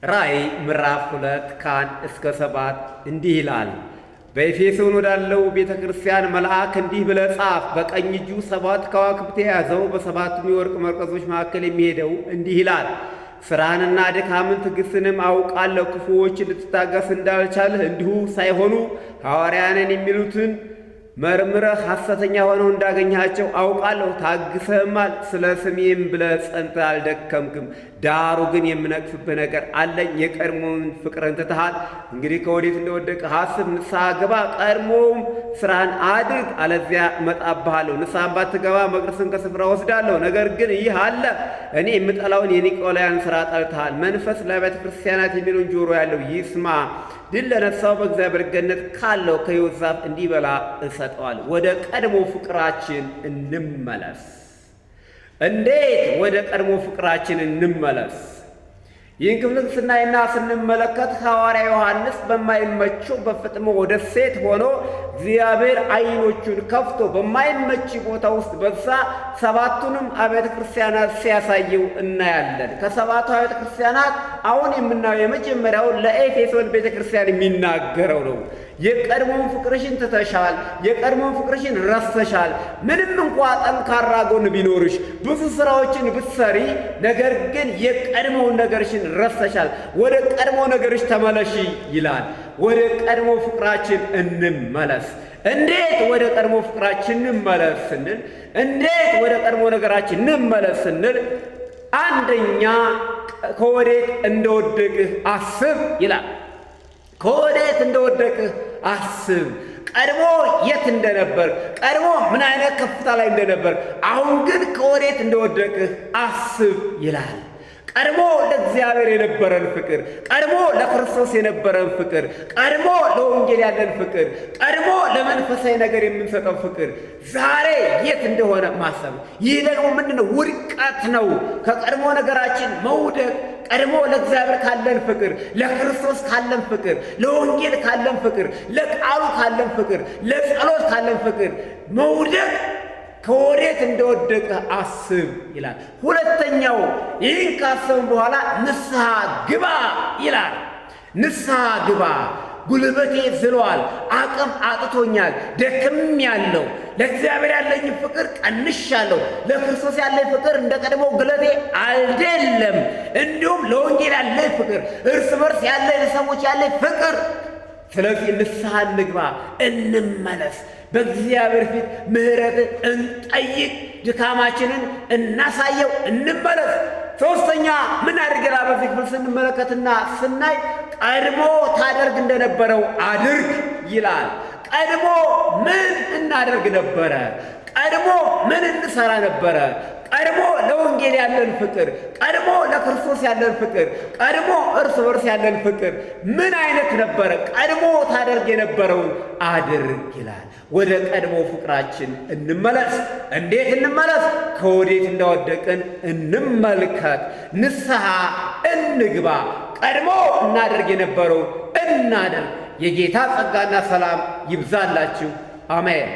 ራእይ ምዕራፍ 2 ከ1 እስከ 7 እንዲህ ይላል። በኤፌሶን ወዳለው ቤተ ክርስቲያን መልአክ እንዲህ ብለህ ጻፍ። በቀኝ እጁ ሰባት ከዋክብት የያዘው፣ በሰባቱም የወርቅ መቅረዞች መካከል የሚሄደው እንዲህ ይላል። ሥራህንና ድካምህን ትዕግሥትህንም አውቃለሁ። ክፉዎችን ልትታገስ እንዳልቻልህ እንዲሁ ሳይሆኑ ሐዋርያ ነን የሚሉትን መርምረህ ሐሰተኛ ሆነው እንዳገኘሃቸው አውቃለሁ። ታግሰህማል፣ ስለ ስሜም ብለህ ጸንተህ አልደከምክም። ዳሩ ግን የምነቅፍብህ ነገር አለኝ፣ የቀድሞውን ፍቅርህን ትተሃል። እንግዲህ ከወዴት እንደወደቅህ አስብ፣ ንስሐ ግባ፣ ቀድሞውም ስራህን አድርግ፣ አለዚያ እመጣብሃለሁ። ንስሐም ባትገባ መቅረዝህን ከስፍራው እወስዳለሁ። ነገር ግን ይህ አለ፣ እኔ የምጠላውን የኒቆላውያን ስራ ጠልተሃል። መንፈስ ለአብያተ ክርስቲያናት የሚለውን ጆሮ ያለው ይስማ። ድል ለነሳው በእግዚአብሔር ገነት ካለው ከሕይወት ዛፍ እንዲበላ እሰጠዋለሁ። ወደ ቀድሞ ፍቅራችን እንመለስ። እንዴት ወደ ቀድሞ ፍቅራችን እንመለስ? ይህን ክፍል ስናይና ስንመለከት ሐዋርያ ዮሐንስ በማይመቸው በፍጥሞ ደሴት ሆኖ እግዚአብሔር ዓይኖቹን ከፍቶ በማይመች ቦታ ውስጥ በዛ ሰባቱንም አብያተ ክርስቲያናት ሲያሳየው እናያለን። ከሰባቱ አብያተ ክርስቲያናት አሁን የምናየው የመጀመሪያው ለኤፌሶን ቤተ ክርስቲያን የሚናገረው ነው። የቀድሞውን ፍቅርሽን ትተሻል። የቀድሞውን ፍቅርሽን ረስተሻል። ምንም እንኳ ጠንካራ ጎን ቢኖርሽ፣ ብዙ ስራዎችን ብትሰሪ፣ ነገር ግን የቀድሞውን ነገርሽን ረስተሻል። ወደ ቀድሞ ነገርሽ ተመለሺ ይላል። ወደ ቀድሞ ፍቅራችን እንመለስ። እንዴት ወደ ቀድሞ ፍቅራችን እንመለስ ስንል፣ እንዴት ወደ ቀድሞ ነገራችን እንመለስ ስንል፣ አንደኛ ከወዴት እንደወደቅህ አስብ ይላል። ከወዴት እንደወደቅህ አስብ። ቀድሞ የት እንደነበር፣ ቀድሞ ምን አይነት ከፍታ ላይ እንደነበር፣ አሁን ግን ከወዴት እንደወደቅህ አስብ ይላል። ቀድሞ ለእግዚአብሔር የነበረን ፍቅር፣ ቀድሞ ለክርስቶስ የነበረን ፍቅር፣ ቀድሞ ለወንጌል ያለን ፍቅር፣ ቀድሞ ለመንፈሳዊ ነገር የምንሰጠው ፍቅር ዛሬ የት እንደሆነ ማሰብ። ይህ ደግሞ ምንድን ነው? ውድቀት ነው። ከቀድሞ ነገራችን መውደቅ፣ ቀድሞ ለእግዚአብሔር ካለን ፍቅር፣ ለክርስቶስ ካለን ፍቅር፣ ለወንጌል ካለን ፍቅር፣ ለቃሉ ካለን ፍቅር፣ ለጸሎት ካለን ፍቅር መውደቅ፣ ከወዴት እንደወደቀ አስብ ይላል። ሁለተኛው ይህን ካሰብን በኋላ ንስሐ ግባ ይላል። ንስሐ ግባ። ጉልበቴ ዝሏል፣ አቅም አጥቶኛል፣ ደክሜያለሁ፣ ለእግዚአብሔር ያለኝ ፍቅር ቀንሻለሁ፣ ለክርስቶስ ያለኝ ፍቅር እንደ ቀድሞ ግለቴ አይደለም። እንዲሁም ለወንጌል ያለኝ ፍቅር፣ እርስ በርስ ያለኝ፣ ለሰዎች ያለኝ ፍቅር። ስለዚህ ንስሐ እንግባ፣ እንመለስ፣ በእግዚአብሔር ፊት ምሕረትን እንጠይቅ፣ ድካማችንን እናሳየው፣ እንመለስ። ሶስተኛ ምን አድርገና በዚህ ክፍል ስንመለከትና ስናይ ቀድሞ ታደርግ እንደነበረው አድርግ ይላል። ቀድሞ ምን እናደርግ ነበረ? ቀድሞ ምን እንሰራ ነበረ? ቀድሞ ለወንጌል ያለን ፍቅር፣ ቀድሞ ለክርስቶስ ያለን ፍቅር፣ ቀድሞ እርስ በርስ ያለን ፍቅር ምን አይነት ነበረ? ቀድሞ ታደርግ የነበረውን አድርግ ይላል። ወደ ቀድሞ ፍቅራችን እንመለስ። እንዴት እንመለስ? ከወዴት እንደወደቅን እንመልከት፣ ንስሐ እንግባ። ቀድሞ እናደርግ የነበረውን እናደርግ። የጌታ ጸጋና ሰላም ይብዛላችሁ። አሜን።